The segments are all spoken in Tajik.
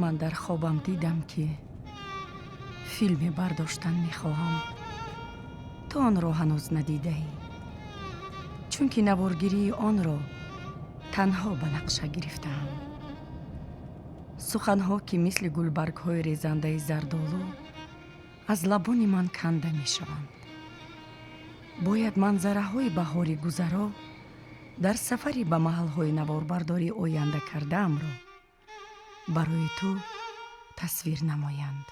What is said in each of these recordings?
Ман дар хобам дидам, ки филме бардоштан мехоҳам. Ту онро ҳанӯз надидаӣ, чунки наворгирии онро танҳо ба нақша гирифтаам. Суханҳо, ки мисли гулбаргҳои резандаи зардолу аз лабони ман канда мешаванд, бояд манзараҳои баҳори гузаро дар сафари ба маҳалҳои наворбардорӣ оянда кардаамро барои ту тасвир намоянд.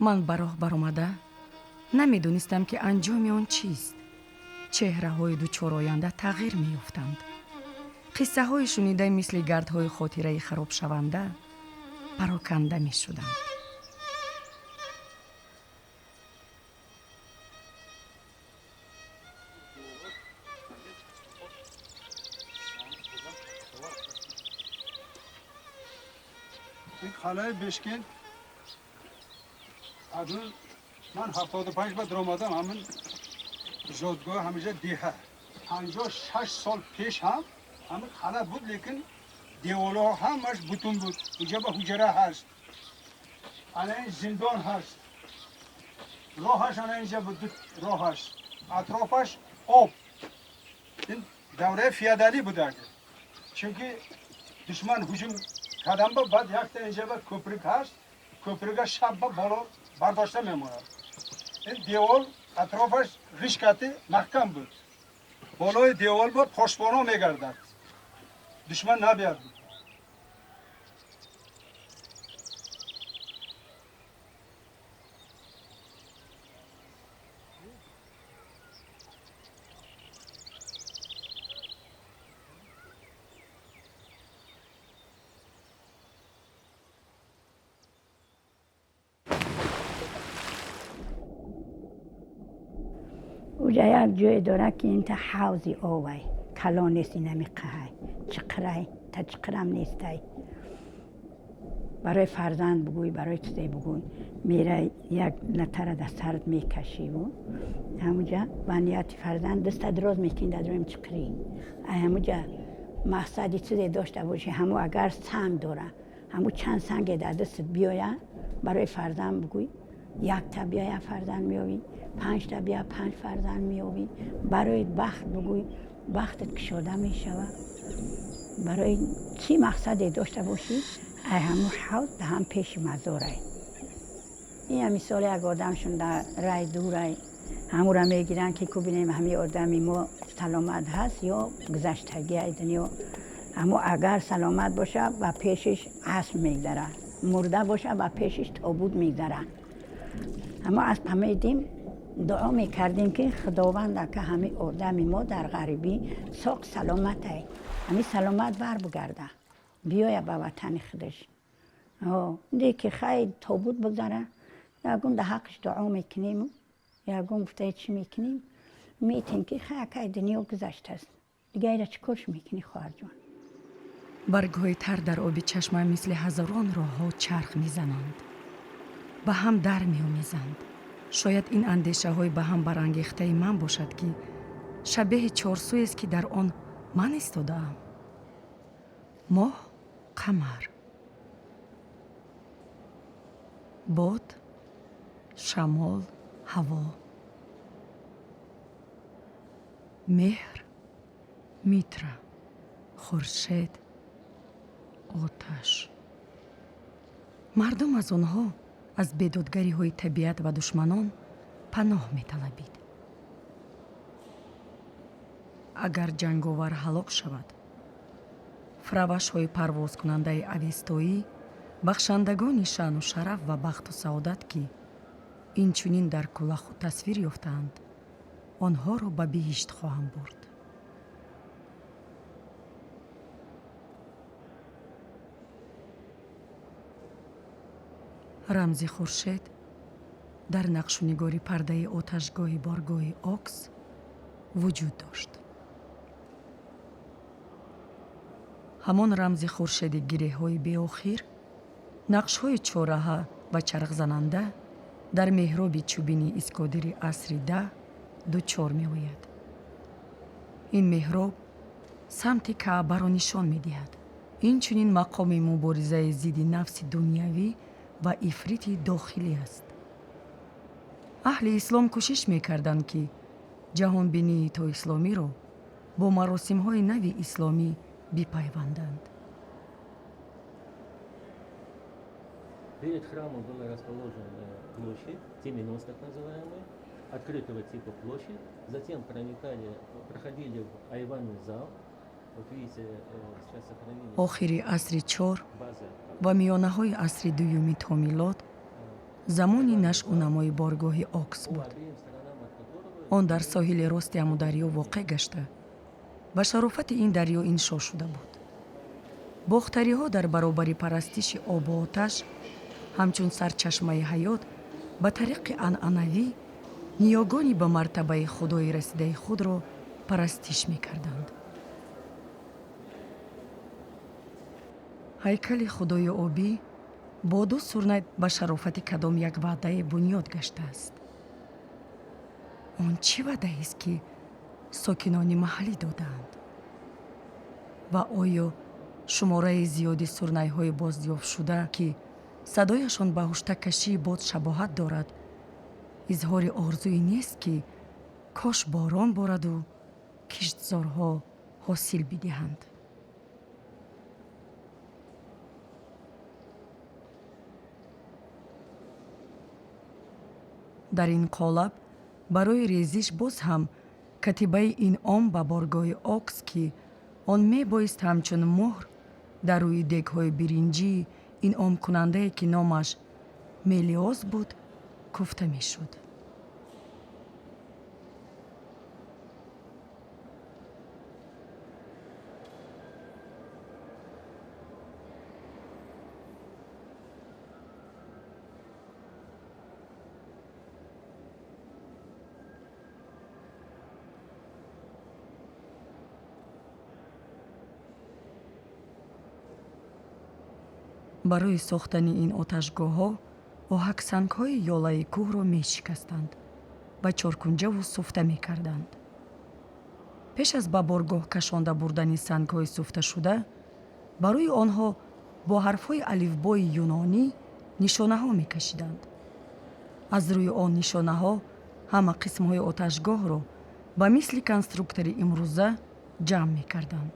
Ман ба роҳ баромада намедонистам, ки анҷоми он чист. Чеҳраҳои дучороянда тағйир меёфтанд. Қиссаҳои шунида мисли гардҳои хотираи харобшаванда пароканда мешуданд. Қалаи Бешкент акнун ман 75 ба даромадам. Ҳамин зодгоҳ, ҳамиҷа деҳа. 56 сол пеш ҳам ҳамин қалъа буд, лекин деволҳо ҳамаш бутун буд. Инҷа ба ҳуҷра ҳаст, ана ин зиндон ҳаст, роҳаш ана инҷа буд, роҳаш, атрофаш об. Ин давраи феодалӣ буда, чунки душман ҳуҷум кардам ба баъд якта инҷа ба кӯприк ҳаст, кӯприка шаб ба боло бардошта мемонад. Ин девол атрофаш ғишт маҳкам буд. Болои девол ба посбоно мегардад, душман набияд. Уҷа як ҷое дорад, ки инта ҳавзи овай, калон нест, инами қаҳай чиқирай, та чиқирам нестай. Барои фарзанд бугӯй, барои чизе бугӯй, мерай, як латара дар сарат мекашиву ҳамуҷа ба нияти фарзанд даста дроз мекунӣ, дар роем чиқирӣ. Ай ҳамуҷа мақсади чизе дошта бошӣ, ҳаму агар санг дора, ҳаму чанд санге дар дастат биёя, барои фарзанд бугӯй, якта биёя, фарзанд меёвӣ, панҷта бия, панҷ фарзанд меёвӣ. Барои бахт бугӯй, бахтат кушода мешавад. Барои чӣ мақсаде дошта бошӣ, ай ҳаму ҳавз даҳам пеши мазорай. Ин мисол, як одамшон дар рай дурай, ҳамура мегиранд, ки ку бинем, ҳамин одами мо саломат ҳаст ё гузаштагӣ ай дунё. Ҳамо агар саломат боша, ба пешиш асп мегзара, мурда боша, ба пешиш тобут мегзара. Ҳамо аспа медим, дуо мекардем, ки Худованд ака, ҳамин одами мо дар ғарибӣ соқ саломатай, ҳамин саломат бар бугарда, биёя ба ватани худаш. Де ки хай тобут бигзара, ягон да ҳаққиш дуо мекунем, ягон гуфтаи чӣ мекунем, метем, ки хай акай дунё гузаштааст, дига ира чӣ корш мекунӣ, хоҳарҷон? Баргҳои тар дар оби чашма мисли ҳазорон роҳҳо чарх мезананд, ба ҳам дар меомезанд. Шояд ин андешаҳои ба ҳам барангехтаи ман бошад, ки шабеҳи чорсӯест, ки дар он ман истодаам: моҳ, қамар, бод, шамол, ҳаво, меҳр, Митра, хуршед, оташ. Мардум аз онҳо, аз бедодгариҳои табиат ва душманон паноҳ металабид. Агар ҷанговар ҳалок шавад, фравашҳои парвозкунандаи авестоӣ, бахшандагони шаъну шараф ва бахту саодат, ки инчунин дар кулаху тасвир ёфтаанд, онҳоро ба биҳишт хоҳанд бурд. Рамзи хуршед дар нақшунигори пардаи оташгоҳи боргоҳи Окс вуҷуд дошт. Ҳамон рамзи хуршеди гиреҳҳои беохир, нақшҳои чораҳа ва чархзананда дар меҳроби чӯбини Искодири асри 10 дучор меояд. Ин меҳроб самти Каъбаро нишон медиҳад. Инчунин мақоми муборизаи зидди нафси дунявӣ ва ифрити дохилӣ аст. Аҳли ислом кӯшиш мекарданд, ки ҷаҳонбинии тоисломиро бо маросимҳои нави исломӣ бипайванданд. Перед храмом была расположена площадь, Теменос так называемая, открытого типа площадь. Затем проникали, проходили в айванный зал. Вот видите, сейчас сохранились Охири асри чор базы. ва миёнаҳои асри дуюми то милод замони нашъунамои боргоҳи Окс По буд. Обеим сторонам от которого Он дар соҳили рости Амударё воқеъ гашта, ба шарофати ин дарё иншо шуда буд. Бохтариҳо дар баробари парастиши обу оташ ҳамчун сарчашмаи ҳаёт, ба тариқи анъанавӣ ниёгони ба мартабаи худои расидаи худро парастиш мекарданд. Ҳайкали худои обӣ бо ду сурнай ба шарофати кадом як ваъдае бунёд гаштааст. Он чӣ ваъдаест, ки сокинони маҳаллӣ додаанд? Ва оё шумораи зиёди сурнайҳои бозёфтшуда, ки садояшон ба ҳуштаккашии бод шабоҳат дорад, изҳори орзуе нест, ки кош борон бораду киштзорҳо ҳосил бидиҳанд? Дар ин қолаб барои резиш боз ҳам катибаи инъом ба боргоҳи Окс, ки он мебоист ҳамчун муҳр дар рӯи дегҳои биринҷии инъомкунандае, ки номаш Мелиоз буд, куфта мешуд. Барои сохтани ин оташгоҳҳо оҳаксангҳои ёлаи кӯҳро мешикастанд ва чоркунҷаву суфта мекарданд. Пеш аз ба боргоҳ кашонда бурдани сангҳои суфташуда, ба рӯи онҳо бо ҳарфҳои алифбои юнонӣ нишонаҳо мекашиданд. Аз рӯи он нишонаҳо ҳама қисмҳои оташгоҳро ба мисли конструктори имрӯза ҷамъ мекарданд.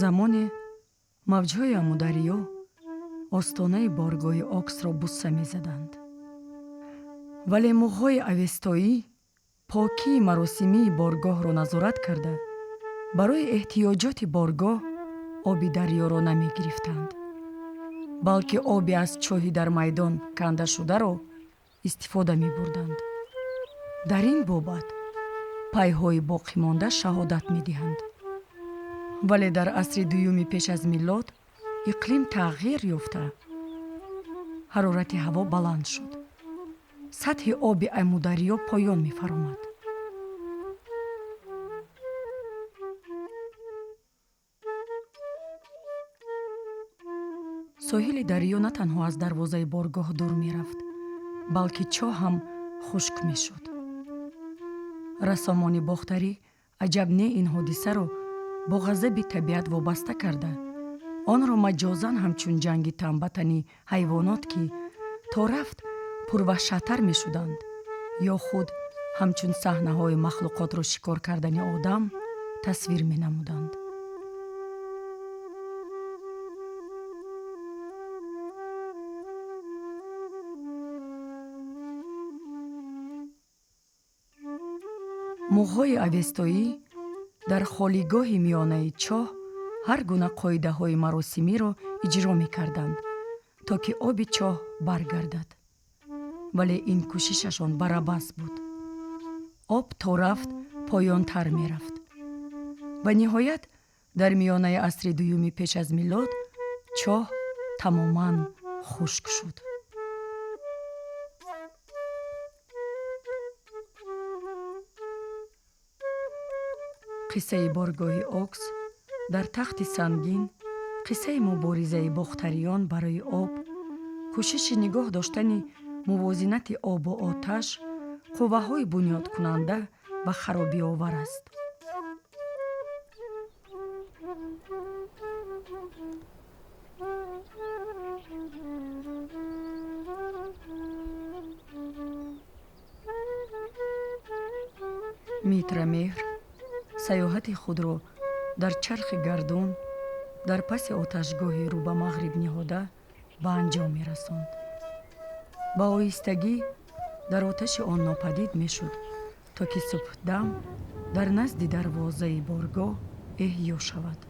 Замоне мавҷҳои Амударё остонаи боргоҳи Оксро бусса мезаданд, вале муғҳои авестоӣ покии маросимии боргоҳро назорат карда, барои эҳтиёҷоти боргоҳ оби дарёро намегирифтанд, балки оби аз чоҳи дар майдон кандашударо истифода мебурданд. Дар ин бобат пайҳои боқимонда шаҳодат медиҳанд. Вале дар асри дуюми пеш аз милод иқлим тағйир ёфта, ҳарорати ҳаво баланд шуд. Сатҳи оби Амударё поён мефаромад. Соҳили дарё на танҳо аз дарвозаи боргоҳ дур мерафт, балки чоҳ ҳам хушк мешуд. Рассомони бохтарӣ аҷаб не ин ҳодисаро бо ғазаби табиат вобаста карда, онро маҷозан ҳамчун ҷанги танбатани ҳайвонот, ки то рафт пурваҳшаттар мешуданд, ё худ ҳамчун саҳнаҳои махлуқотро шикор кардани одам тасвир менамуданд. Муғҳои авестоӣ дар холигоҳи миёнаи чоҳ ҳар гуна қоидаҳои маросимиро иҷро мекарданд, то ки оби чоҳ баргардад. Вале ин кӯшишашон барабас буд. Об то рафт поёнтар мерафт. Ва ниҳоят дар миёнаи асри дуюми пеш аз милод чоҳ тамоман хушк шуд. Қиссаи боргоҳи Окс дар тахти сангин, қиссаи муборизаи бохтариён барои об, кӯшиши нигоҳ доштани мувозинати обу оташ, қувваҳои бунёдкунанда ва харобиовар аст. Митра Меҳр саёҳати худро дар чархи гардун дар паси оташгоҳи рӯ ба мағриб ниҳода ба анҷом мерасонд. Ба оҳистагӣ дар оташи он нопадид мешуд, то ки субҳдам дар назди дарвозаи боргоҳ эҳё шавад.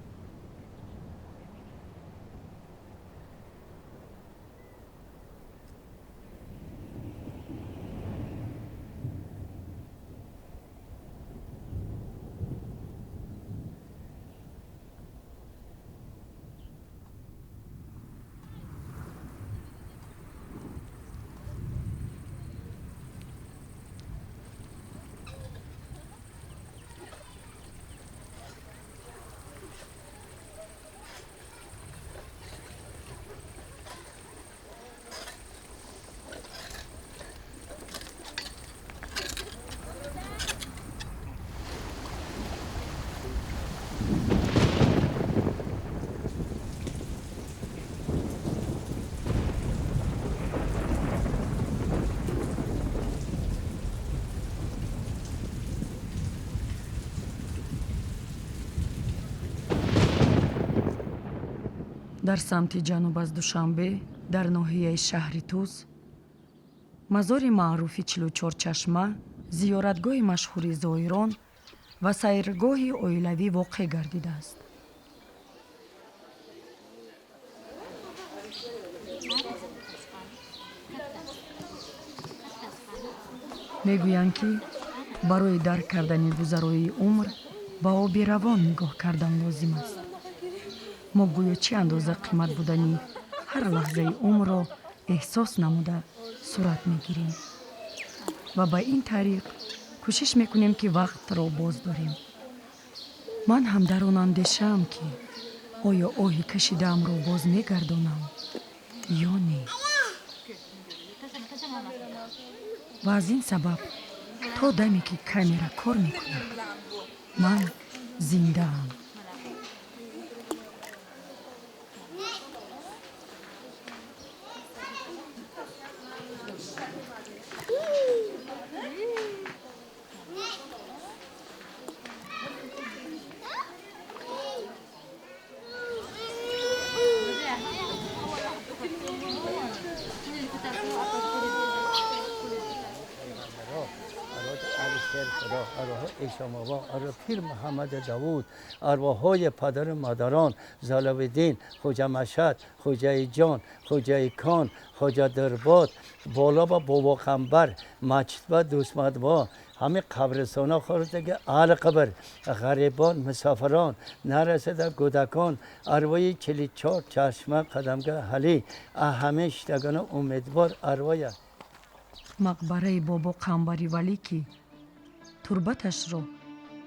Дар самти ҷануб аз Душанбе, дар ноҳияи шаҳри Тӯз, мазори маъруфи 44 чашма, зиёратгоҳи машҳури зоирон ва сайргоҳи оилавӣ воқеъ гардидааст. Мегӯянд, ки барои дарк кардани гузароии умр ба оби равон нигоҳ кардан лозим аст. Мо гӯё чӣ андоза қимат будани ҳар лаҳзаи умрро эҳсос намуда сурат мегирем ва ба ин тариқ кӯшиш мекунем, ки вақтро боз дорем. Ман ҳам дар он андешаам, ки оё оҳи кашидаамро боз мегардонам ё не, ва аз ин сабаб то даме ки камера кор мекунад, ман зиндаам. Пир Муҳаммад Давуд, арвоҳҳои падару модарон Заловиддин, Хоҷа Машҳад, Хоҷаи Ҷон, Хоҷаи Кон, Хоҷа Дурбод, боло ба Бобоқамбар, масҷидба Дӯстмадбо, همه قبرستان ها خورده که اهل قبر، غریبان، مسافران، نرسیده کودکان، اروای 44 چشمه قدمگاه حلی، همه شتگان امیدوار اروای. Мақбараи Бобо Қамбари Валӣ, ки турбаташро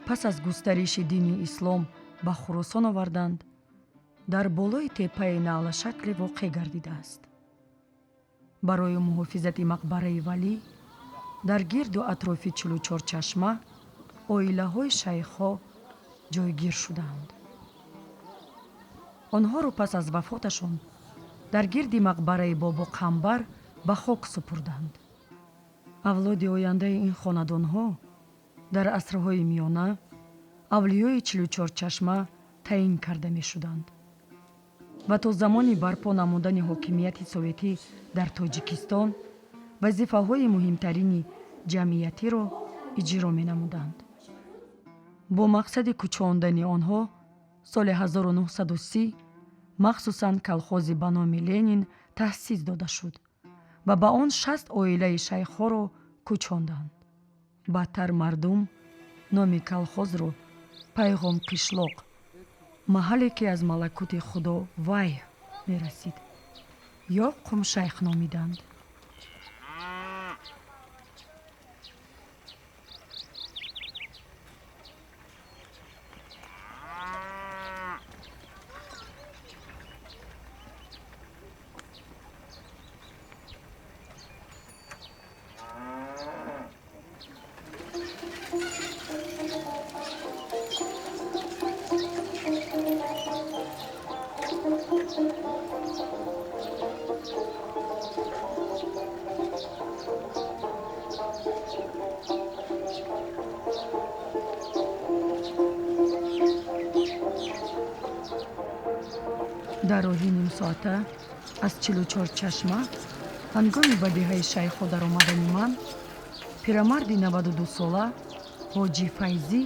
пас аз густариши дини ислом ба Хуросон оварданд, дар болои теппаи наълашакле воқеъ гардидааст. Барои муҳофизати мақбараи Валӣ дар гирду атрофи 44 чашма оилаҳои шайхҳо ҷойгир шудаанд. Онҳоро пас аз вафоташон дар гирди мақбараи Бобо Қамбар ба хок супурданд. Авлоди ояндаи ин хонадонҳо дар асрҳои миёна авлиёи 44 чашма таъин карда мешуданд ва то замони барпо намудани ҳокимияти советӣ дар Тоҷикистон вазифаҳои муҳимтарини ҷамъиятиро иҷро менамуданд. Бо мақсади кӯчондани онҳо соли 1930 махсусан колхози ба номи Ленин таъсис дода шуд ва ба он 60 оилаи шайхҳоро кӯчонданд. Баъдтар мардум номи колхозро Пайғомқишлоқ, маҳалле ки аз малакути Худо вай мерасид, ё Қумшайх номиданд. Дар роҳи нимсоата аз 44 чашма ҳангоми ба деҳаи шайхҳо даромадани ман, пирамарди 92-сола Ҳоҷи Файзӣ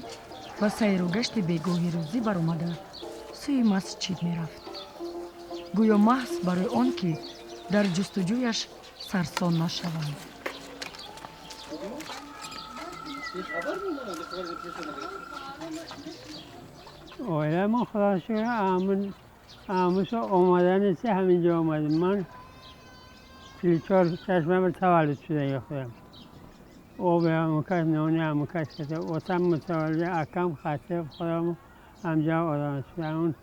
ба сайру гашти бегоҳи рӯзӣ баромада сӯи масҷид мерафт, гӯё маҳз барои он ки дар ҷустуҷӯяш сарсон нашаванд. Оила мо, Худо шукр, амусо омадани чи ҳаминҷо омадем. Ман 44 чашма ба таваллуд шудаги худам. Об ҳамукас, нони ҳамукас ката. Отам мутаваллид, акам хатиб, худам ҳамҷа одам шуда. Ҳамун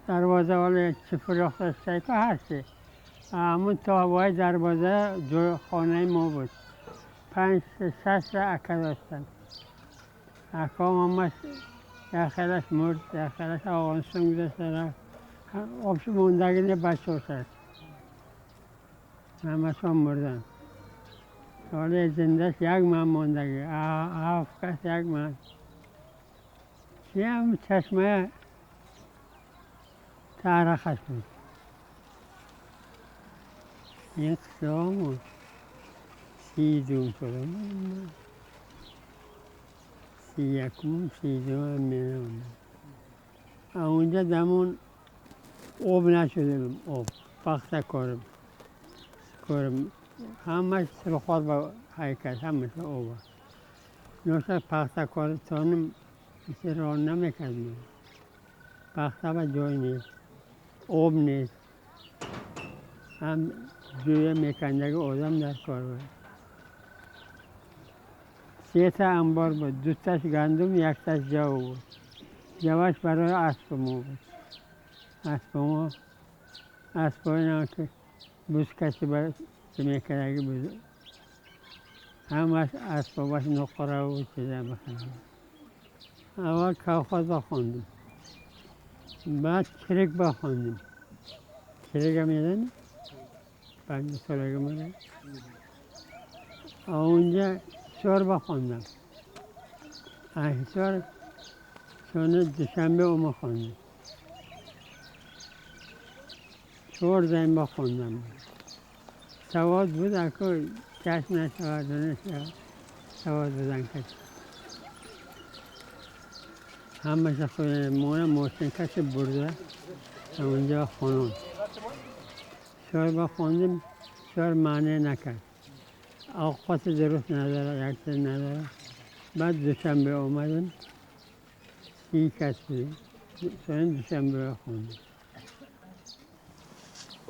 дарвоза вале чи фурӯхта шайка ҳасти. Ҳамун то вай дарвоза ҷои хонаи мо буд. Панҷ, шаш та ака доштам. Акам ҳамаш як хелаш мурд, як хелаш Афғонистон гузашта рафт. Обши мондаги не, бачаҳош аст. Ҳамашон мурданд. Ҳоле зиндаш як ман мондаги, ҳафт кас як ман. Чиам чашмая тарахаш буд. Ин қишлоқамон 32 сола, 31-ум, 32-ам меравам. Онҷа дамон об нашудем, об пахта корм корм, ҳамаш сирхор ба ҳайкал, ҳамаш об. Ноша пахта коритоним рон намекардем. Пахта ба ҷой нест, об нест, ҳам ҷӯя мекандаги одам дар кор буд. Сета анбор буд, дуташ гандум, якташ ҷав буд. Ҷаваш барои аспи мо буд. Аспи мо, аспҳои нам ки бузкаши ба мекардаги буд. Ҳамаш асбобаш нуқраву чиза бихарам. Аввал колхоз бахондем, баъд чирик бахондем. Чирика медонӣ? 5 солаги мана. Онҷа Ҳисор бахондам. Ҳисор сони Душанбе ома хондем. Чор зан бахондам. Савод буд, аку чашм нашавад, нашавад. Савод будан кас. Ҳамаша худ мона мошинкаши бурда онҷа хонон. Ҳисор бахондем, ҳисор маъне накард. Авқоти дуруст надорад, як чиз надорад. Баъд Душанбе омадем, 30 кас будем. Сони Душанбе хондем.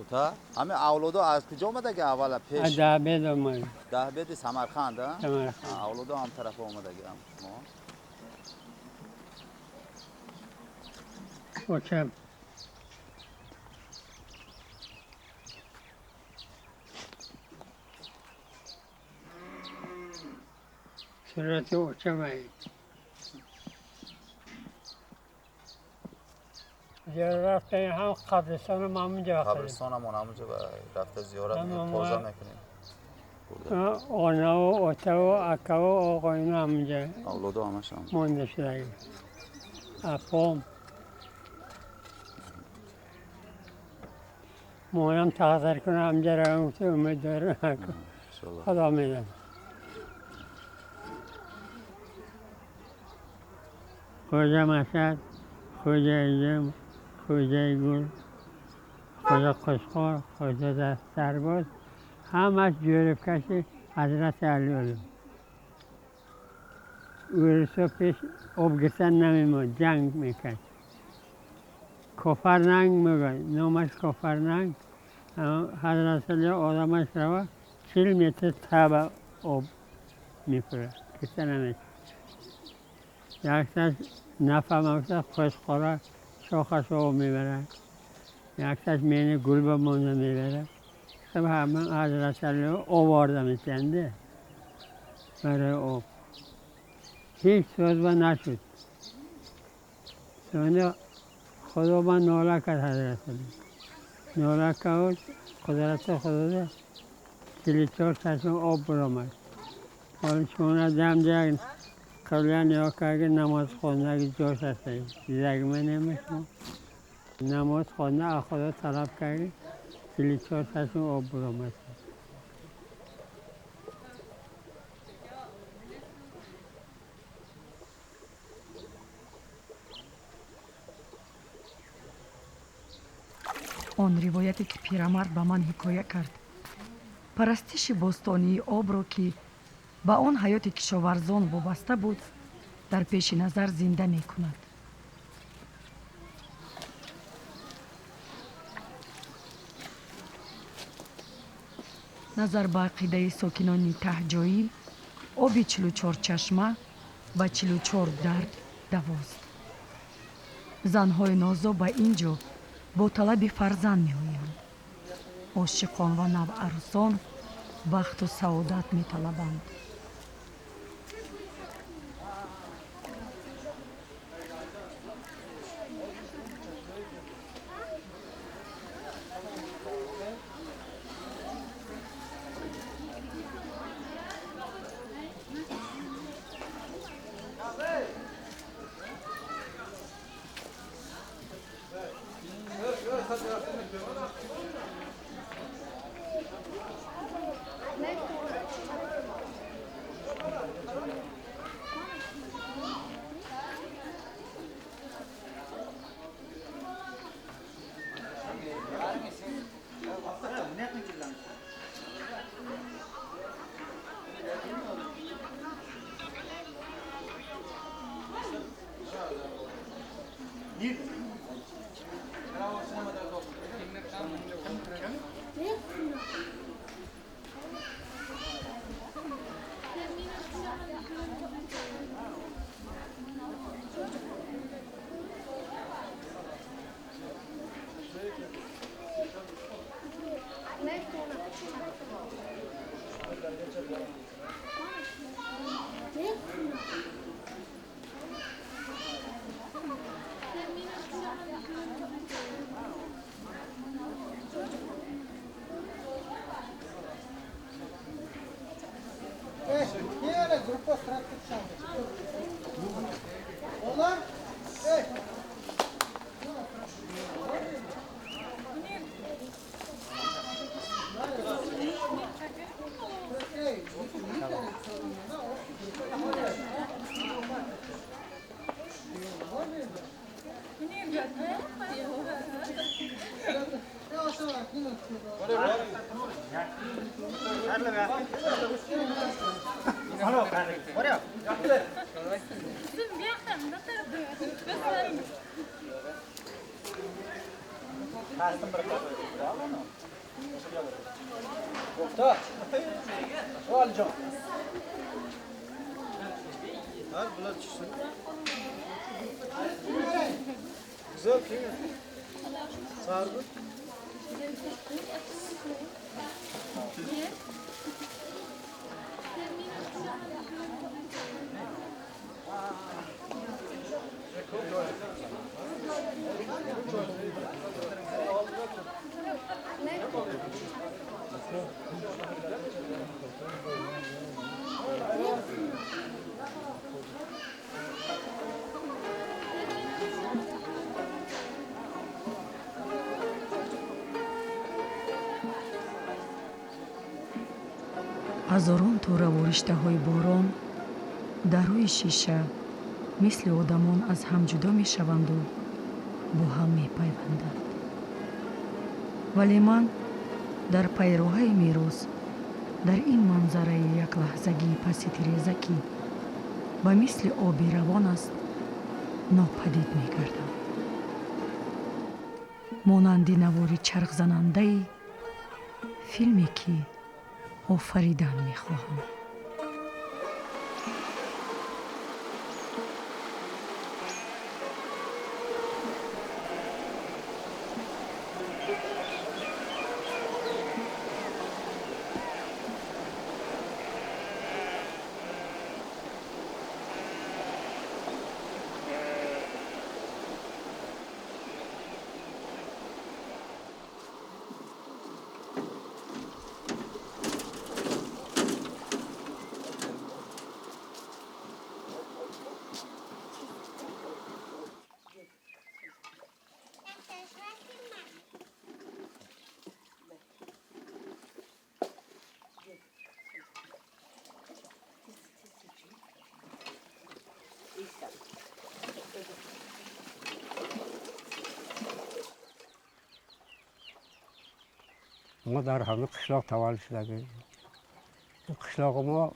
Ота, ҳамин авлодо аз куҷо омадаги аввала пеш? Аз Даҳбед омадем. Даҳбеди Самарқанд, а? Самарқанд. Авлодо ҳам тарафа омадаги ам шумо. Очам. Сурати очам ай. Рафтем ҳам қабристонам ҳамунҷо рафтем. Қабристонамон ҳамунҷо рафта зиёрат тоза мекунем. Онаву отаву акаву оғоину ҳамунҷо. Авлодо ҳамаш ҳам. Монда шудаги. Апом. Монам тақдир кунам ҳамҷа равам гуфта умед дорам. Худо медонад. Хоҷа Машҳад, Хоҷаи Ҷам, Хоҷаи Гул, Хоҷа Қушқор, Хоҷа Сарбоз ҳамаш ҷӯрибкаши Ҳазрати Алӣ будем. Урусо пеш об гирифтан намемонд, ҷанг мекард. Кофарнанг мегӯяд, номаш Кофарнанг. Ҳазрати Алӣ одамаш рава 40 метр таба об мефурад, гирифта намешавад. Якташ нафаҳмам қошқора шохаш об мебарад, якташ мени гулба монда мебарад. Хуб ҳама Ҳазрати Алӣ оварда метиҳанд барои об. Ҳеҷ созба нашуд. Сони Худо ба нола кард Ҳазрати Алӣ. Нола кард, қудрати Худо 44 чашма об баромад. Ҳоло шумо дам як қаблан нигоҳ кард, намоз хондаги ҷош ҳаст. Дидагима намешумо. Намоз хонда аз Худо талаб кард, 44 чашма об баромад. Он ривояте ки пирамард ба ман ҳикоя кард, парастиши бостонии обро, ки ба он ҳаёти кишоварзон вобаста буд, дар пеши назар зинда мекунад. Назар ба ақидаи сокинони таҳҷоӣ, оби 44 чашма ба 44 дард давост. Занҳои нозо ба ин ҷо бо талаби фарзанд меоянд. Ошиқон ва наварӯсон бахту саодат металабанд. Ҳазорон тораву риштаҳои борон дар рӯи шиша мисли одамон аз ҳам ҷудо мешаванду бо ҳам мепайванданд. Вале ман дар пайроҳаи мерос, дар ин манзараи яклаҳзагии паси тиреза, ки ба мисли оби равон аст, нопадид мегардам. Монанди навори чархзанандаи филме, ки офаридан мехоҳам. ما در همه قشلاق تولد شدیم. قشلاق ما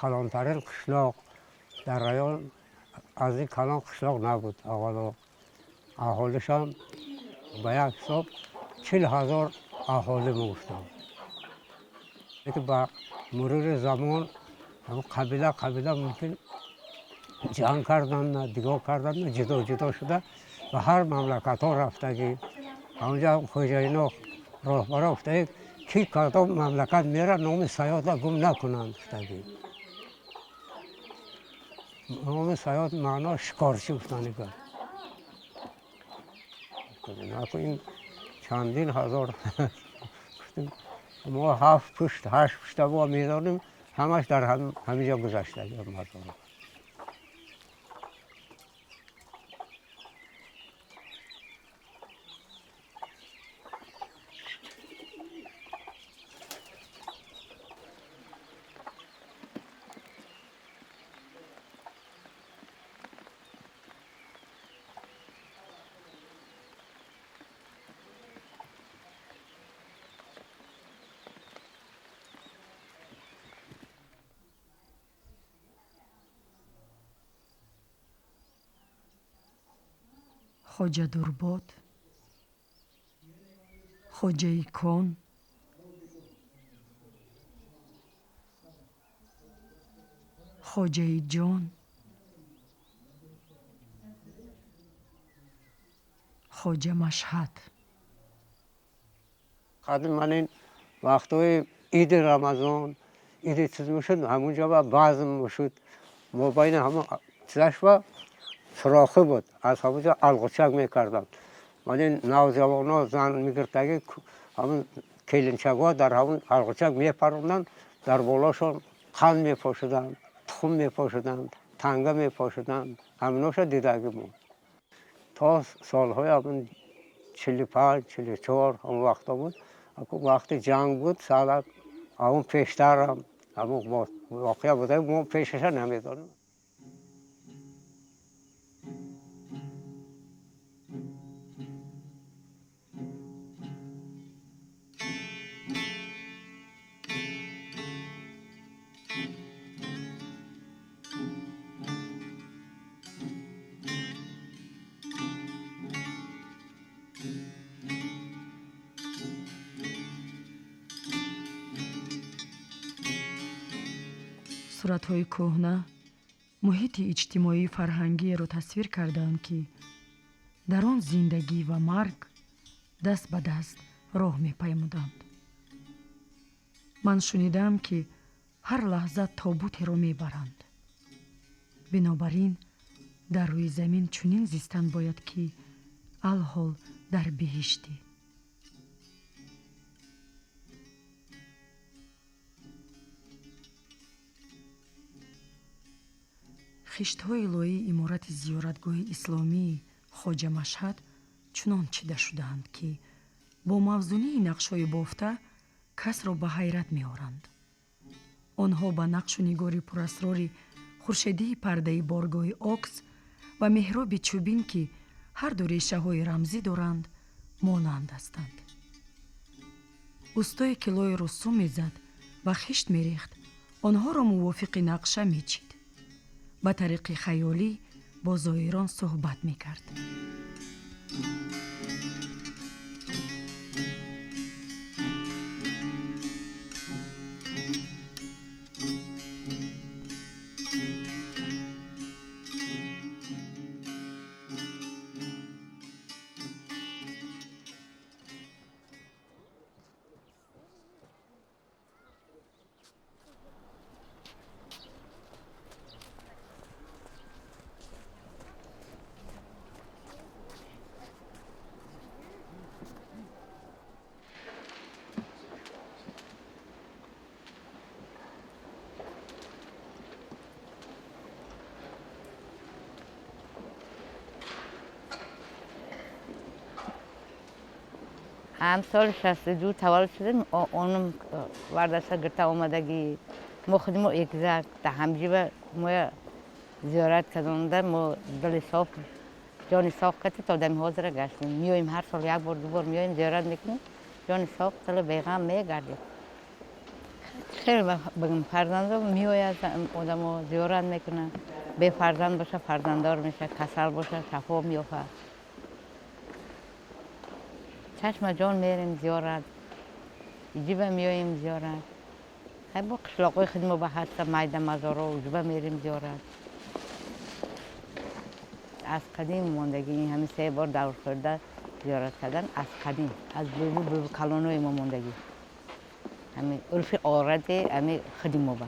کلانترین قشلاق در رایان، از این کلان قشلاق نبود. اول اهالیش هم به یک حساب 40,000 اهالی میگفتم. که با مرور زمان قبیله قبیله ممکن جنگ کردن، نه دیگاه کردن، نه جدا جدا شده به هر مملکت ها رفتگی. همونجا خوجاینا راهبرا گفته کی کدام مملکت میره نام صیاد را گم نکنند. گفتگی نام صیاد معنا شکارچی گفتن. نکن این چندین هزار گفتیم ما 7 پشت 8 پشت با میدانیم، همش در همینجا گذشته مردم. Хоҷа Дурбод, Хоҷаи Кон, Хоҷаи Ҷон, Хоҷа Машҳад. Қадим ман ин вақтҳои иди Рамазон, иди чиз мешуд, ҳамунҷо ба базм мешуд. Мобайни ҳамон чизаш ба сурохӣ буд, аз ҳамонҷо алғучак мекарданд. Ман ин навҷавонҳо зан мегирифтагӣ, ҳамон келинчакҳо дар ҳамон алғучак мепаронданд, дар болошон қанд мепошиданд, тухм мепошиданд, танга мепошиданд. Ҳаминоша дидагӣ мо. То солҳои ҳамон 45, 44 ҳамон вақто буд. Вақти ҷанг буд, салак ҳамон пештарам ҳамон воқеа буда, мо пешаша намедонем. Суратҳои кӯҳна муҳити иҷтимоии фарҳангиеро тасвир кардаанд, ки дар он зиндагӣ ва марг даст ба даст роҳ мепаймуданд. Ман шунидаам, ки ҳар лаҳза тобутеро мебаранд. Бинобар ин дар рӯи замин чунин зистан бояд, ки алҳол дар биҳиштӣ. Хиштҳои лоии иморати зиёратгоҳи исломии Хоҷа Машҳад чунон чида шудаанд, ки бо мавзунии нақшҳои бофта касро ба ҳайрат меоранд. Онҳо ба нақшу нигори пурасрори хуршедии пардаи боргоҳи окс ва меҳроби чӯбин, ки ҳарду решаҳои рамзӣ доранд, монанд ҳастанд. Устое, ки лои русум мезад ва хишт мерехт, онҳоро мувофиқи нақша мечид. Ба тариқи хаёлӣ бо зоирон суҳбат мекард. هم سال 62 تولد شدیم، اونم ورداشته گرفته اومدگی ما خودمو اگزاکت در همجیبه ما زیارت کردن، ما دل صاف جان صاف کردیم تا دم حاضر گشتیم. میایم هر سال یک بار دو بار میایم زیارت میکنیم، جان صاف دل بیغم میگردیم. خیلی بگم فرزندم میآید، آدمو زیارت میکنه، به فرزند باشه فرزنددار میشه، کسل باشه شفا میافه. چشم جان میریم زیارت، جیبه میاییم زیارت. خیلی با قشلاقای خدمو به هست میده مزارا و جیبه میریم زیارت. از قدیم ماندگی این همین 3 بار دور خورده زیارت کردن از قدیم، از بابو بابو کلانوی ما ماندگی. همین عرف عادت همین خدمو به.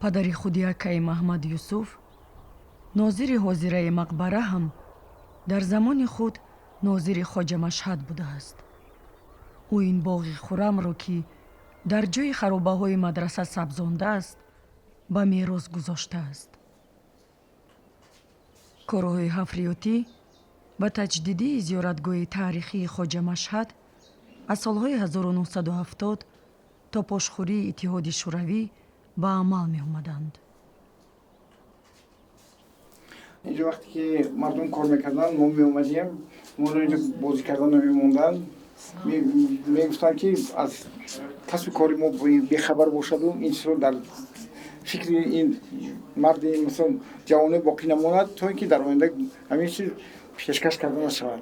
Падари худи акаи Маҳмад Юсуф, нозири ҳозираи мақбара ҳам дар замони худ нозири Хоҷа Машҳад будааст. Ӯ ин боғи хурамро, ки дар ҷои харобаҳои мадраса сабзондааст, ба мерос гузоштааст. Корҳои ҳафриётӣ ва таҷдидии зиёратгоҳи таърихии Хоҷа Машҳад аз солҳои 1970 то пошхӯрии Иттиҳоди Шӯравӣ ба амал меомаданд. Инҷо вақте ки мардум кор мекарданд, мо меомадем, моро инҷо бозӣ кардан намемонданд. Мегуфтанд, ки аз касби кори мо бехабар бошаду ин чизро дар фикри ин марди масалан ҷавоне боқӣ намонад, то ин ки дар оянда ҳамин чиз пешкаш карда нашавад.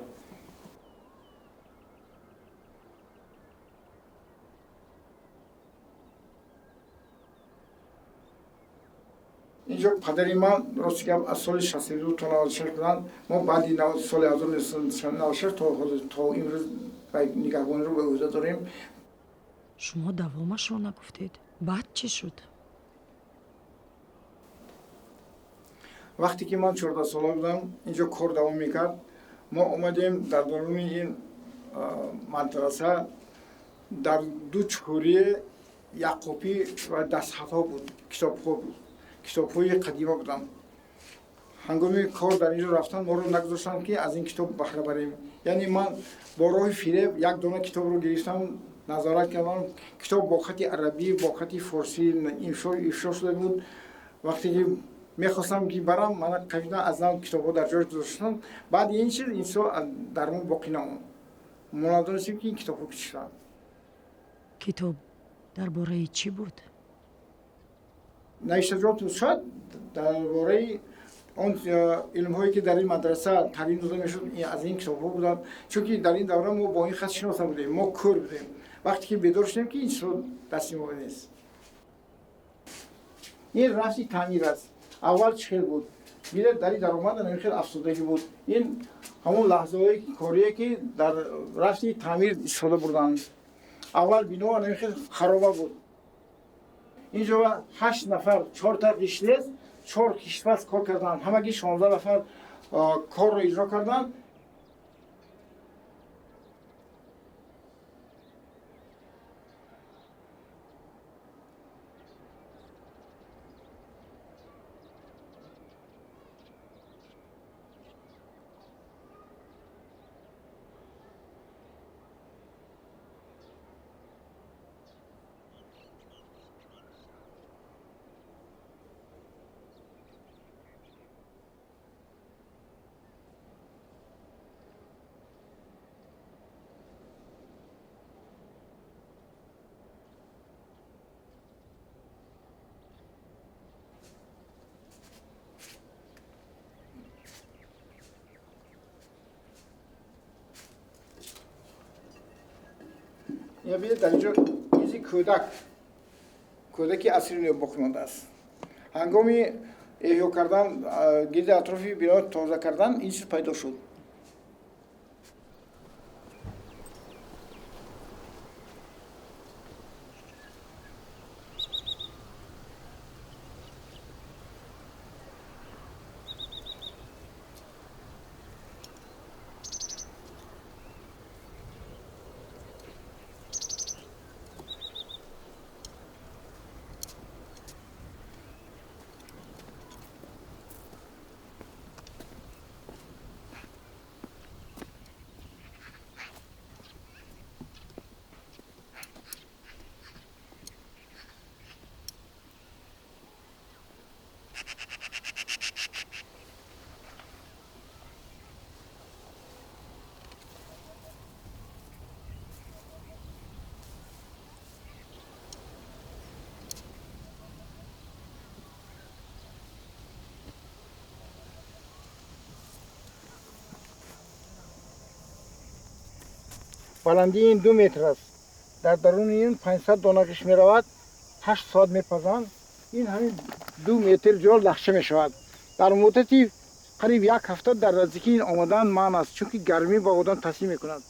Инҷо падари ман рости гап аз соли 62 то 96 буданд. Мо баъди соли 1996 то имрӯз нигаҳбониро ба ӯҳда дорем. Шумо давомашро нагуфтед. Баъд чӣ шуд? Вақте ки ман 14 сола будам, инҷо кор давом мекард. Мо омадем дар даруни ин мадраса дар ду чуқурие Яққопӣ ва дастхатҳо буд, китобҳо буд, китобҳои қадима буданд. Ҳангоми кор дар инҷо рафтан моро нагузоштанд, ки аз ин китоб баҳра барем. Яъне ман бо роҳи фиреб як дона китобро гирифтам, назорат кардам. Китоб бо хати арабӣ, бо хати форсӣ ифшо шуда буд. Вақте ки мехостам ки барам, мана қабидан аз нав китобҳо дар ҷояш гузоштам. Баъди ин чиз ин чизҳо дар мо боқӣ намонд. Мо надонистем, ки ин китобҳо чӣ шуданд. Китоб дар бораи чӣ буд? Навиштаҷот шояд дар бораи он илмҳое, ки дар ин мадраса таълим дода мешуд, аз ин китобҳо буданд, чунки дар ин давра мо бо ин хат шинос набудем, мо кӯр будем. Вақте ки бедор шудем, ки ин чизҳо дасти мо нест. Ин рафти таъмир аст. Аввал чӣ хел буд, бинед, дар ин даромад ин хел афсурдагӣ буд. Ин ҳамон лаҳзаҳои корие, ки дар рафти таъмир истифода бурданд. Аввал бино ин хел хароба буд. Инҷо ҳашт нафар, чорта қишлез, чор киштпаз кор карданд. Ҳамагӣ 16 нафар корро иҷро карданд. Бинед, дар инҷо мизи кӯдак, кӯдаки асри нӯ боқӣ мондааст. Ҳангоми эҳё кардан, гирди атрофи бино тоза кардан, ин чиз пайдо шуд. Баландии ин 2 метр аст. Дар даруни ин 500 дона қиш меравад, 8 соат мепазанд. Ин ҳамин 2 метр ҷо лахша мешавад. Дар муддати қариб як ҳафта дар наздикии ин омадан манъ аст, чунки гармӣ ба одам таъсир мекунад.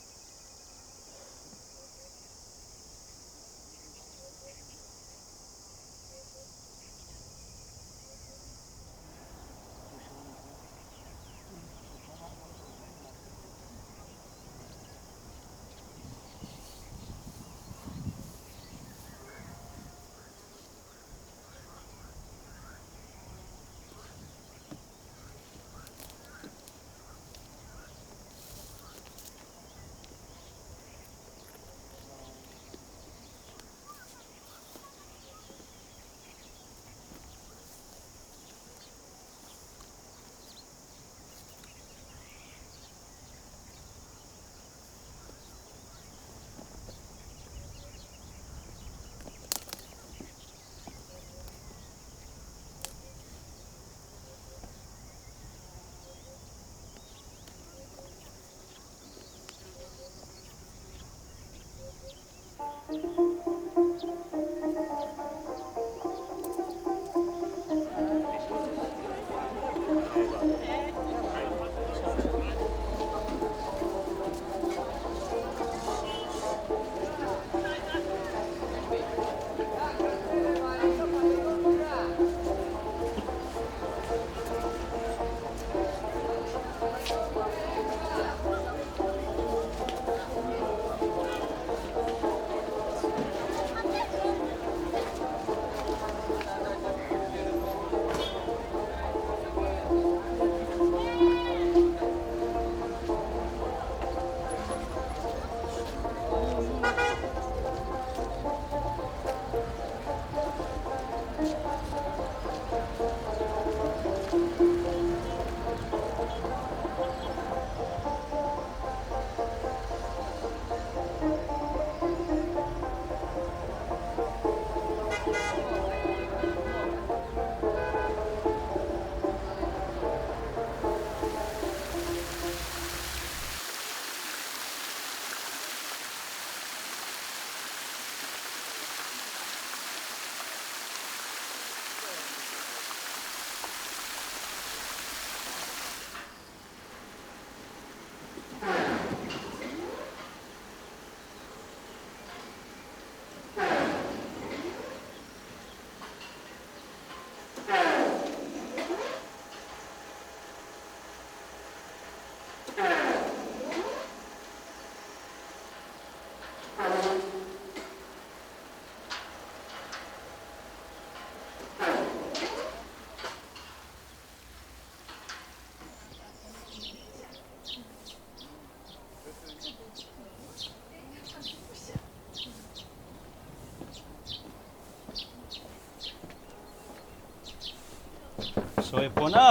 Соҳибхона,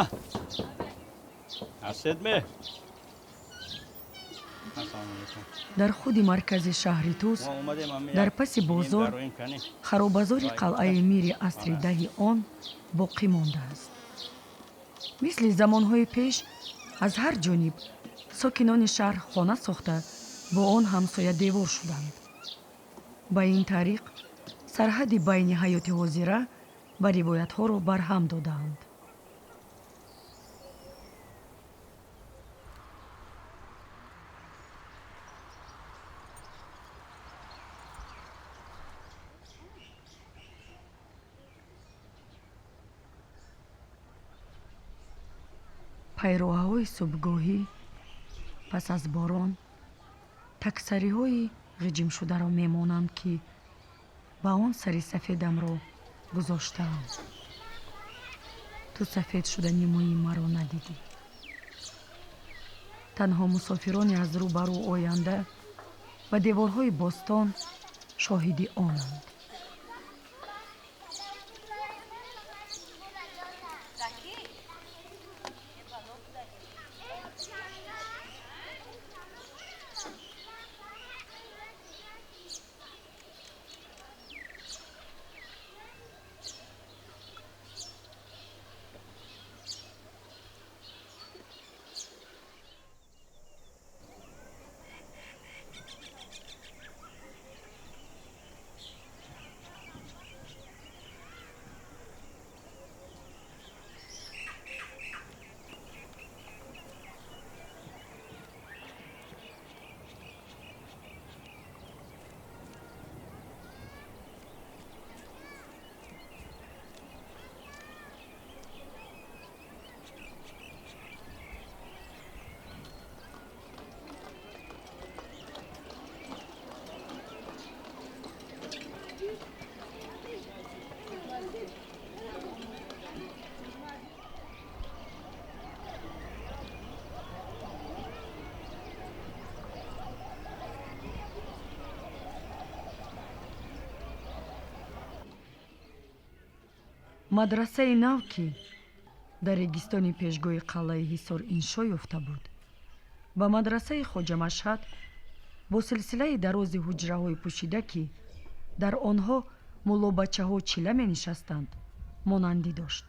ҳастед ме? Дар худи маркази шаҳри Тус, дар паси бозор, харобазори қалъаи мири асри даҳи он боқӣ мондааст. Мисли замонҳои пеш, аз ҳар ҷониб сокинони шаҳр хона сохта, бо он ҳамсоя девор шуданд. Ба ин тариқ сарҳади байни ҳаёти ҳозира ва ривоятҳоро барҳам додаанд. Пайроҳаҳои субҳгоҳӣ пас аз борон таксариҳои ғиҷимшударо мемонанд, ки ба он сари сафедамро гузоштаам. Ту сафед шудани мӯи маро надидӣ. Танҳо мусофирони аз рӯ ба рӯ оянда ва деворҳои бостон шоҳиди онанд. Мадрасаи нав, ки дар регистони пешгоҳи қалъаи Ҳисор иншо ёфта буд, ба мадрасаи Хоҷа Машҳад бо силсилаи дарози ҳуҷраҳои пӯшида, ки дар онҳо муллобачаҳо чила менишастанд, монандӣ дошт.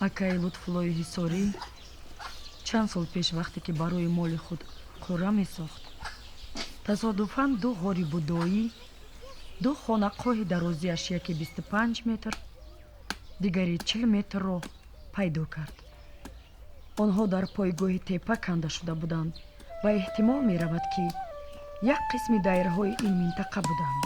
Акаи Лутфуллои Ҳисорӣ чанд сол пеш, вақте ки барои моли худ қурра месохт, тасодуфан ду ғори будоӣ, ду хонақоҳи дарозиаш яке 25 метр, дигари 40 метрро пайдо кард. Онҳо дар пойгоҳи тепа канда шуда буданд ва эҳтимол меравад, ки як қисми дайраҳои ин минтақа буданд.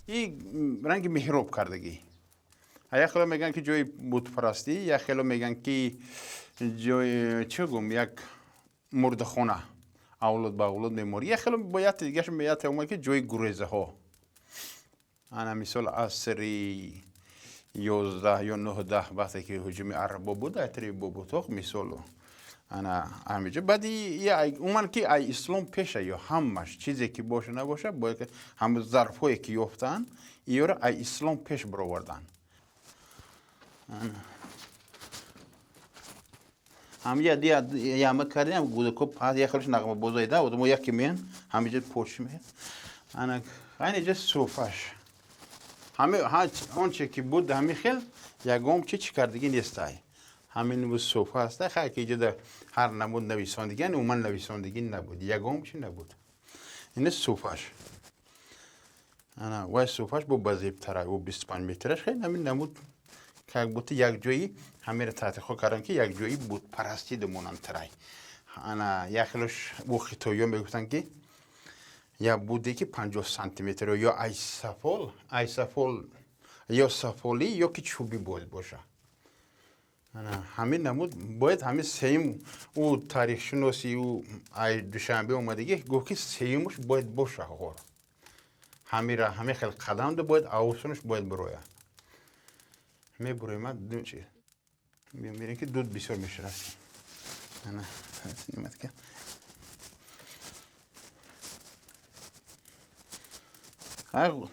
И ранги меҳроб кардагӣ. Як хело мегӯянд, ки ҷои бутпарастӣ, як хело мегӯянд, ки ҷои чӣ гум, як мурдахона, авлод ба авлод меморӣ. Як хело бо як дигаш меяд омад, ки ҷои гурезаҳо. Ана мисол асри 11 ё 19, вақте ки ҳуҷуми арабо буд, айтри Бобутоқ мисолу. Ана ҳамиҷо баъди умуман ки ай ислом пеша ё ҳамаш чизе ки боша набоша, бояд ҳама зарфҳое ки ёфтанд, иёро ай ислом пеш бароварданд. Ҳамиҷа яма кардем, гудако пас як хелш нағмабозоида, одамо яке меян, ҳамиҷа поч меян. Ана айниҷа суфаш. Ҳами онче ки буд ҳами хел ягон чи чӣ кардагӣ нестай. Ҳамин буд суфа ҳаста, хай ки иҷода ҳар намуд нависондагӣ, яъне умуман нависондагӣ набуд, ягон чи набуд. Ин суфаш. Ана вай суфаш бо базебтара, ӯ 25 метраш, хеле ҳамин намуд как будто як ҷои ҳамеро таҳқиқот кардам, ки як ҷои бутпарастӣ думонандтарай. Ана як хелош ӯ хитоиё мегуфтанд, ки як буде ки 50 сантиметр ё айсафол ё сафолӣ ё ки чӯбӣ бояд боша. Ана ҳамин намуд бояд ҳамин сеюм ӯ таърихшиноси ӯ ай Душанбе омадагӣ гуфт, ки сеюмаш бояд боша ғор. Ҳамира ҳамин хел қадам ду бояд авсунаш бояд бирояд. Мебуроем чи мебинем, ки дуд бисёр мешавад. Ана снимать.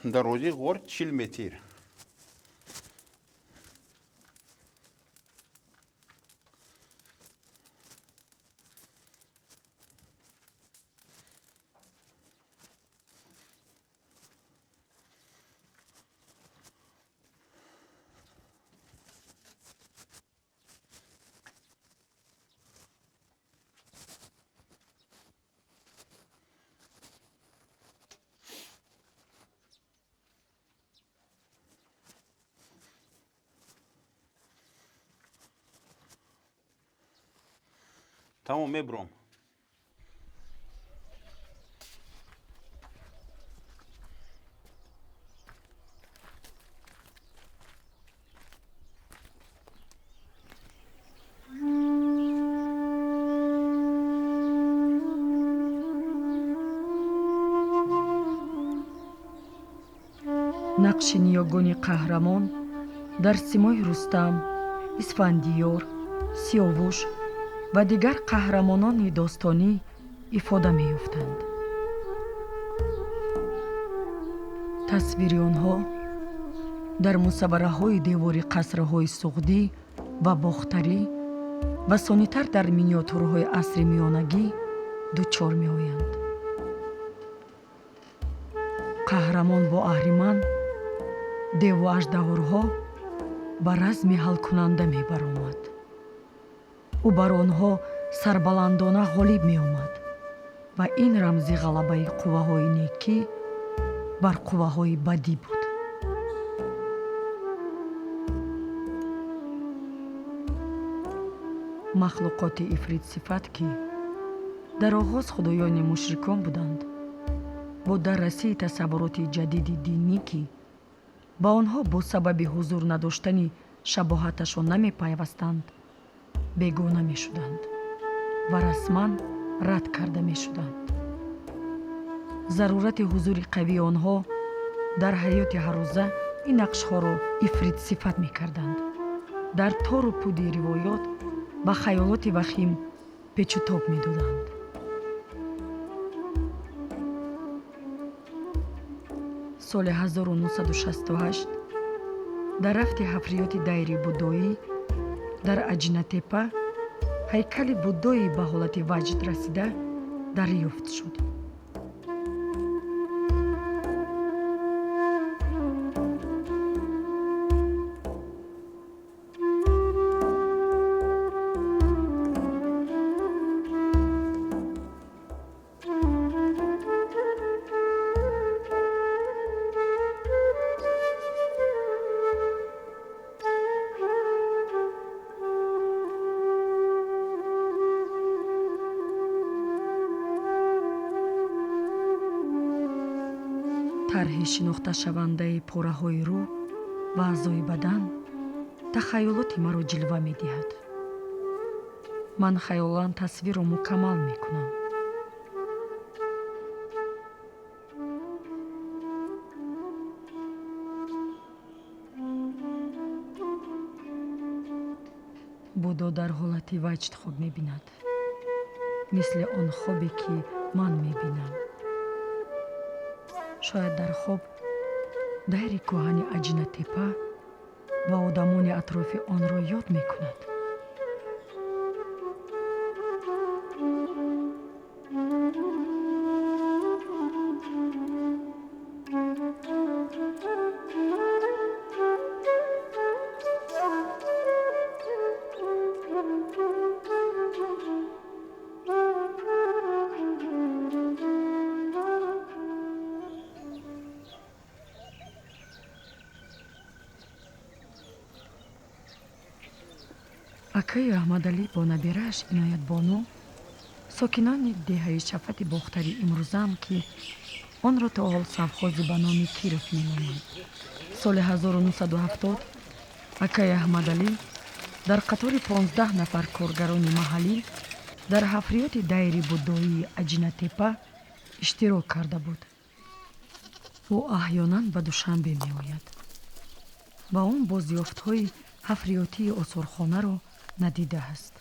Дарозии ғор 40 метр. Тамом, мебуром. Нақши ниёгони қаҳрамон дар симои Рустам, Исфандиёр, Сиёвуш ва дигар қаҳрамонони достонӣ ифода меёфтанд. Тасвири онҳо дар мусаввараҳои девори қасрҳои Суғдӣ ва Бохтарӣ ва сонитар дар миниатюраҳои асри миёнагӣ дучор меоянд. Қаҳрамон бо аҳриман, деву аждаҳорҳо ба разми ҳалкунанда мебаромад. Ӯ бар онҳо сарбаландона ғолиб меомад ва ин рамзи ғалабаи қувваҳои некӣ бар қувваҳои бадӣ буд. Махлуқоти ифритсифат, ки дар оғоз худоёни мушрикон буданд, бо даррасии тасаввуроти ҷадиди динӣ, ки ба онҳо бо сабаби ҳузур надоштани шабоҳаташон намепайвастанд, бегона мешуданд ва расман рад карда мешуданд. Зарурати ҳузури қавии онҳо дар ҳаёти ҳаррӯза ин нақшҳоро ифритсифат мекарданд. Дар тору пуди ривоёт ба хаёлоти вахим печутоб медоданд. Соли 1968 дар рафти ҳафриёти дайри буддоӣ дар Аҷинатепа ҳайкали буддои ба ҳолати ваҷд расида дарёфт шуд. Тарҳи шинохташавандаи пораҳои рӯ ва аъзои бадан тахайюлоти маро ҷилва медиҳад. Ман хаёлан тасвирро мукаммал мекунам. Будо дар ҳолати ваҷд хоб мебинад, мисли он хобе ки ман мебинам. Шояд дар хоб дайри кӯҳани Аҷинатепа ва одамони атрофи онро ёд мекунад. Акаи Аҳмадалӣ бо набирааш Иноятбону сокинони деҳаи Шафати Бохтари имрӯзаам, ки онро то ҳол совхози ба номи Киров меноманд. Соли 1970 акаи Аҳмадалӣ дар қатори 15 нафар коргарони маҳаллӣ дар ҳафриёти дайри буддоии Аҷинатепа иштирок карда буд. Ӯ аҳёнан ба Душанбе меояд ва он бозёфтҳои ҳафриётии осорхонаро надидааст.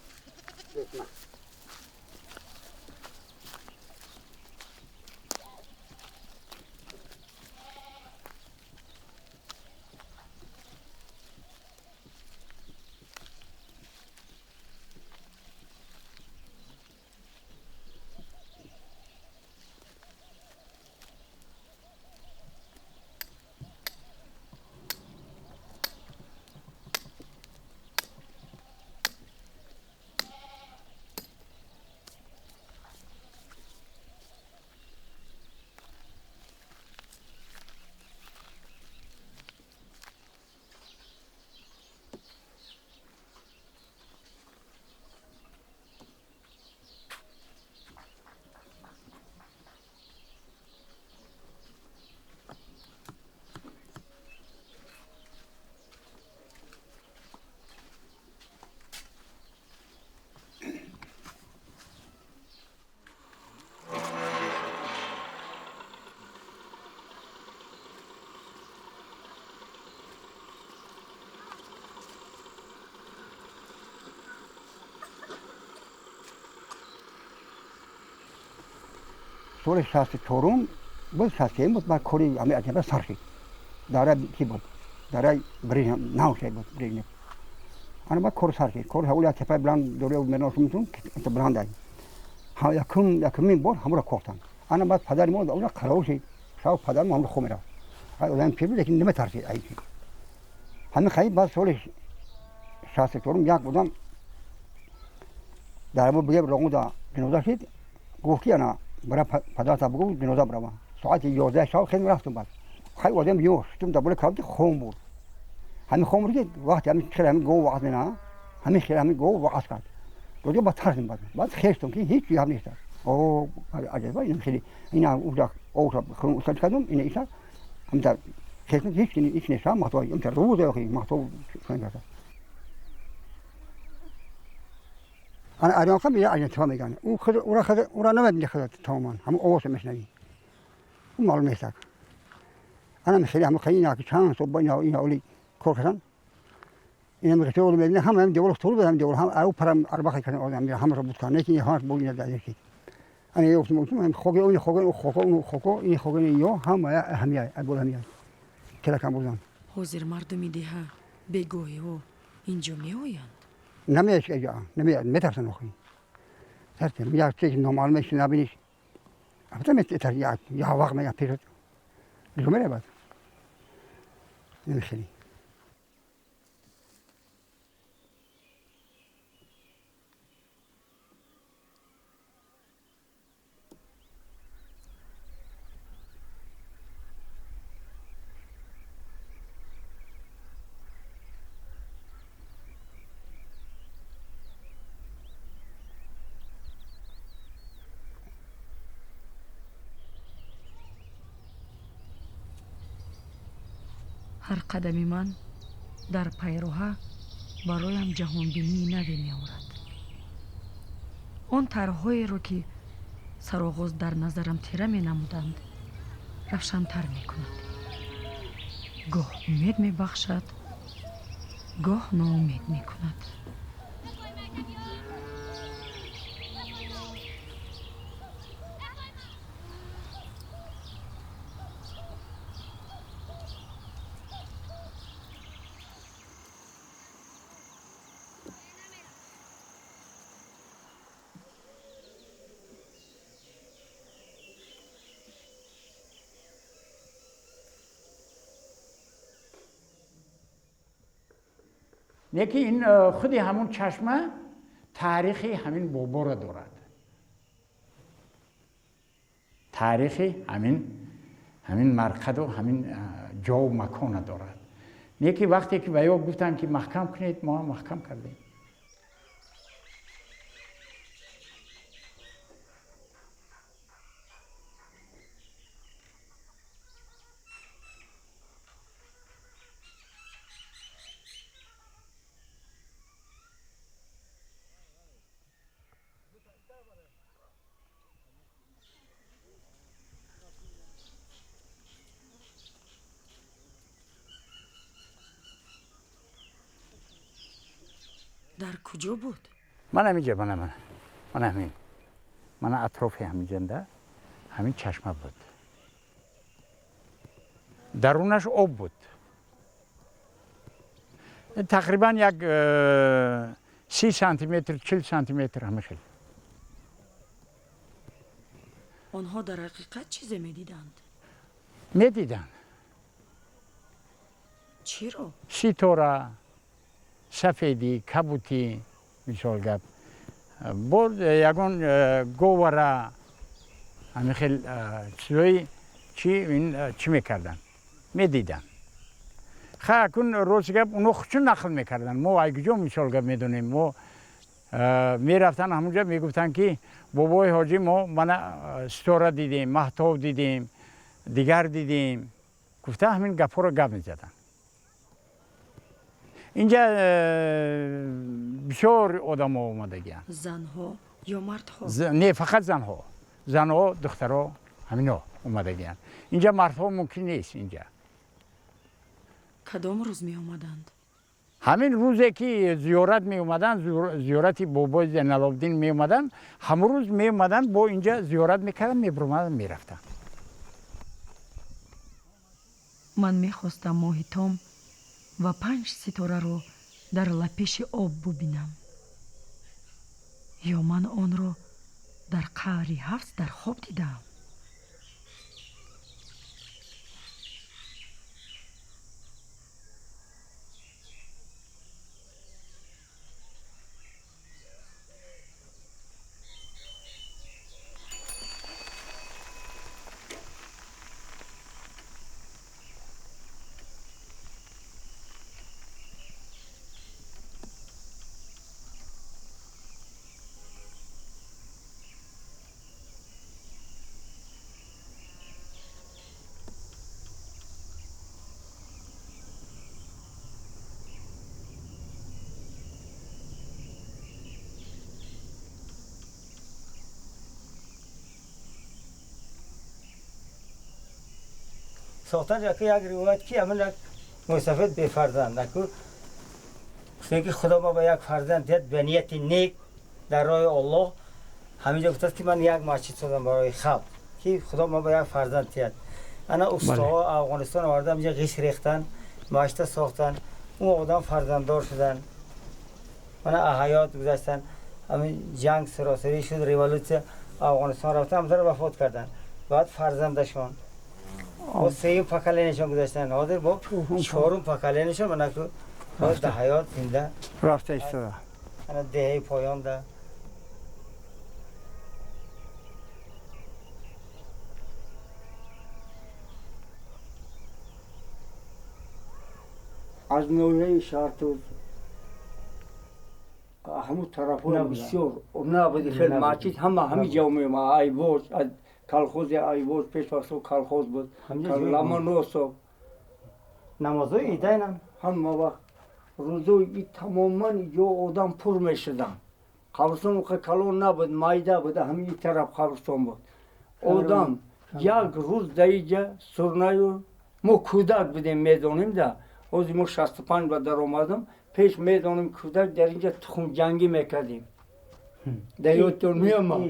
Соли 64 буд, 63 буд, баъд кори ҳамин Аҷинатепа сар шид. Дара ки буд? Дараи Брежнев нав шуд буд, Брежнев. Ана баъд кор сар шид. Кор ҳаволи як тепаи баланд дория мерношумтун, баланд ай. Якумин бор ҳамуро кохтанд. Ана баъд падари мо онҷо қарор шид. Шаб падари мо ҳамро хоб мерафт. Одами пир буд, лекин наметарсид ай чиз. Ҳамин хайр баъд соли 64 як одам дар мо бигем роғуда ҷаноза шид, гуфт ки ана бара падарата бугу ҷаноза барава. Соати 11 шаб хеле рафтум баъд. Хай одам ё шутум дар болои кабди хом буд. Ҳамин хом буд ки вақте ҳамин хел ҳамин гов вақт мена, ҳамин хел ҳамин гов вақт кард. Додӣ ба тарсим баъд. Баъд хештум ки ҳеҷ ҳам нест. О, аҷаба ин хеле ина уҷа оша хун устад кардум, ина иса ҳамта хештум ҳеҷ ҳеҷ нест, махто имта рӯз охи махто шун кард. Ана ариён хам я Аҷинатепа меган. Ӯ худ ура худ ура намедонӣ худ тамоман. Ҳамон овозро мешнавӣ. Ӯ маълум нест. Ана хеле ҳама хеле ина чанд сол бо ина оли кор кардан. Ина мегӯяд мебинӣ ҳама ҳам девор тул буд, ҳам девор ҳам ау парам арбаха кардан одам ҳамаро буд кардан. Лекин ҳамаш бо ина дар ки. Ана ёфтум ҳам хоки он хоки он хоки он хоки ин хоки ё ҳама ҳамия бол ҳамия. Келакам бурдан. Ҳозир мардуми деҳа бегоҳиҳо инҷо меоянд? Намеяд инҷо, намеяд, метарсанд охи. Тарсем, як чиз номаълум аст, набиниш. Албатта метарсӣ, як вақт меяд пешат. Дига меравад. Намехелӣ. Ҳар қадами ман дар пайроҳа бароям ҷаҳонбинии наве меорад. Он тарҳҳоеро, ки сароғоз дар назарам тира менамуданд, равшантар мекунад. Гоҳ умед мебахшад, гоҳ ноумед мекунад. Лекин ин худи ҳамун чашма таърихи ҳамин боборо дорад. Таърихи ҳамин марқаду ҳамин ҷову макона дорад. Лекин вақте ки ба ё гуфтанд ки маҳкам кунед, мо ҳам маҳкам кардем. Дар куҷо буд? Ман ҳаминҷа, ман ҳамин. Ман атрофи ҳаминҷанда ҳамин чашма буд. Дарунаш об буд. Тақрибан як 30 сантиметр, 40 сантиметр ҳамин хел. Онҳо дар ҳақиқат чизе медиданд? Медиданд. Чиро? Ситора, сафедӣ, кабутӣ, мисол гап. Боз ягон говара, ҳамин хел чизҳои чи чӣ мекарданд? Медиданд. Ха, акун рости гап, оно чун нақл мекарданд. Мо ай куҷо мисол гап медонем? Мо мерафтанд ҳамунҷа, мегуфтанд ки бобои ҳоҷӣ, мо мана ситора дидем, маҳтоб дидем, дигар дидем. Гуфта ҳамин гапҳоро гап мезаданд. Инҷа бисёр одамо омадагианд. Занҳо ё мардҳо? Не, фақат занҳо. Занҳо, духтаро, ҳамино омадагианд. Инҷа мардҳо мумкин нест инҷа. Кадом рӯз меомаданд? Ҳамин рӯзе ки зиёрат меомаданд, зиёрати бобои Зайналобиддин меомаданд, ҳамон рӯз меомаданд, бо инҷа зиёрат мекарданд, мебуромаданд, мерафтанд. Ман мехостам моҳи том ва 5 ситораро дар лапиши об бубинам. Ё ман онро дар қаъри ҳавз дар хоб дидаам. Сохтан яке як ривоят ки ҳамин як мусафид бефарзанд аку гуфтем ки худо ма ба як фарзанд диҳад ба нияти нек дар роҳи Аллоҳ. Ҳаминҷо гуфтааст ки ман як масҷид созам барои халқ ки худо ма ба як фарзанд диҳад. Ана устаҳо Афғонистон оварда ҳаминҷо ғиш рехтан, масҷида сохтан, он одам фарзанддор шудан, мана ҳаёт гузаштан. Ҳамин ҷанг саросарӣ шуд, революсия, Афғонистон рафтан, ҳамзара вафот кардан. Баъд фарзандашон бо сеюм поколенияшон гузаштан. Ҳозир бо чорум поколенияшон мана ку дар ҳаёт зинда рафта истода. Ана деҳаи поёнда. Аз ноҳияи Шаҳртуз ҳамун тарафҳо бисёр набуд хел масҷид, ҳама ҳамин ҷо меомад. Айвоз, аз колхози Айвоз, пеш вақто колхоз буд, Ламоносов, Намозҳои идайнам ҳама вақт рӯзои тамоман ҷо одам пур мешуданд. Қабристон уқа калон набуд, майда буд, ҳамин тараф қабристон буд. Одам як рӯз дар иҷа сурнаю, мо кӯдак будем, медонем да, ҳозир мо 65 ба даромадам, пеш медонем кӯдак дар инҷа тухмҷангӣ мекардем. Дар ёдтон меомад?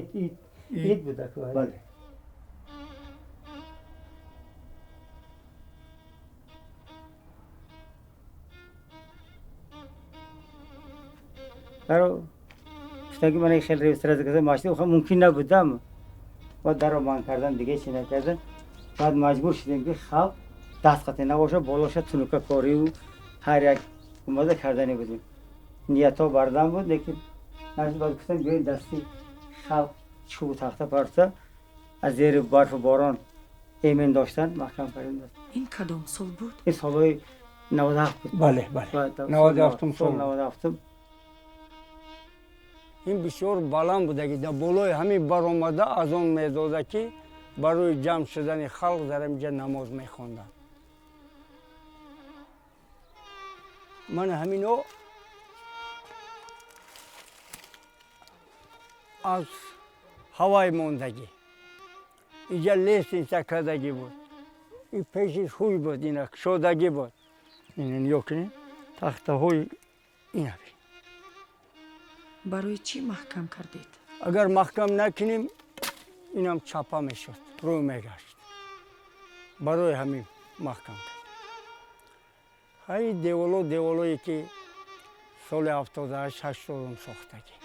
Ид буда. Бале. Даро гуфтан ки ман хеле регистрация кардам, машина мумкин набудам. Баъд даро банд кардан, дига чӣ накардан. Баъд маҷбур шудем ки халқ даст қатъи набоша, болоша тунука корию ҳар як омада кардане будем. Ниятҳо бардам буд, лекин баъд гуфтан биёед дасти халқ чӯбу тахта парта аз зери барфу борон эмин доштан, маҳкам кардем. Ин кадом сол буд? Ин солҳои 97 буд. Бале, бале. 97 сол. 97. Ин бисёр баланд будаги, дар болои ҳамин баромада аз он медода ки барои ҷамъ шудани халқ дар инҷа намоз мехонданд. Ман ҳамино аз ҳавай мондагӣ. Инҷа лестница кардагӣ буд. Ин пеши ҳуй буд, ина кушодагӣ буд. Ина нигоҳ кунед, тахтаҳои ина. Барои чӣ маҳкам кардед? Агар маҳкам накунем, инам чапа мешуд, рӯ мегашт. Барои ҳамин маҳкам кардем. Ҳай деволо, деволое ки соли 78 80 сохтагӣ.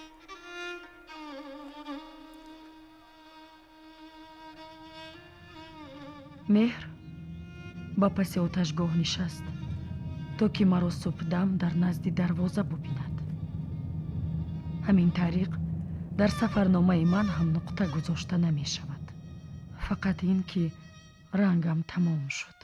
Меҳр ба паси оташгоҳ нишаст, то ки маро субҳдам дар назди дарвоза бубинад. Ҳамин тариқ дар сафарномаи ман ҳам нуқта гузошта намешавад. Фақат ин ки рангам тамом шуд.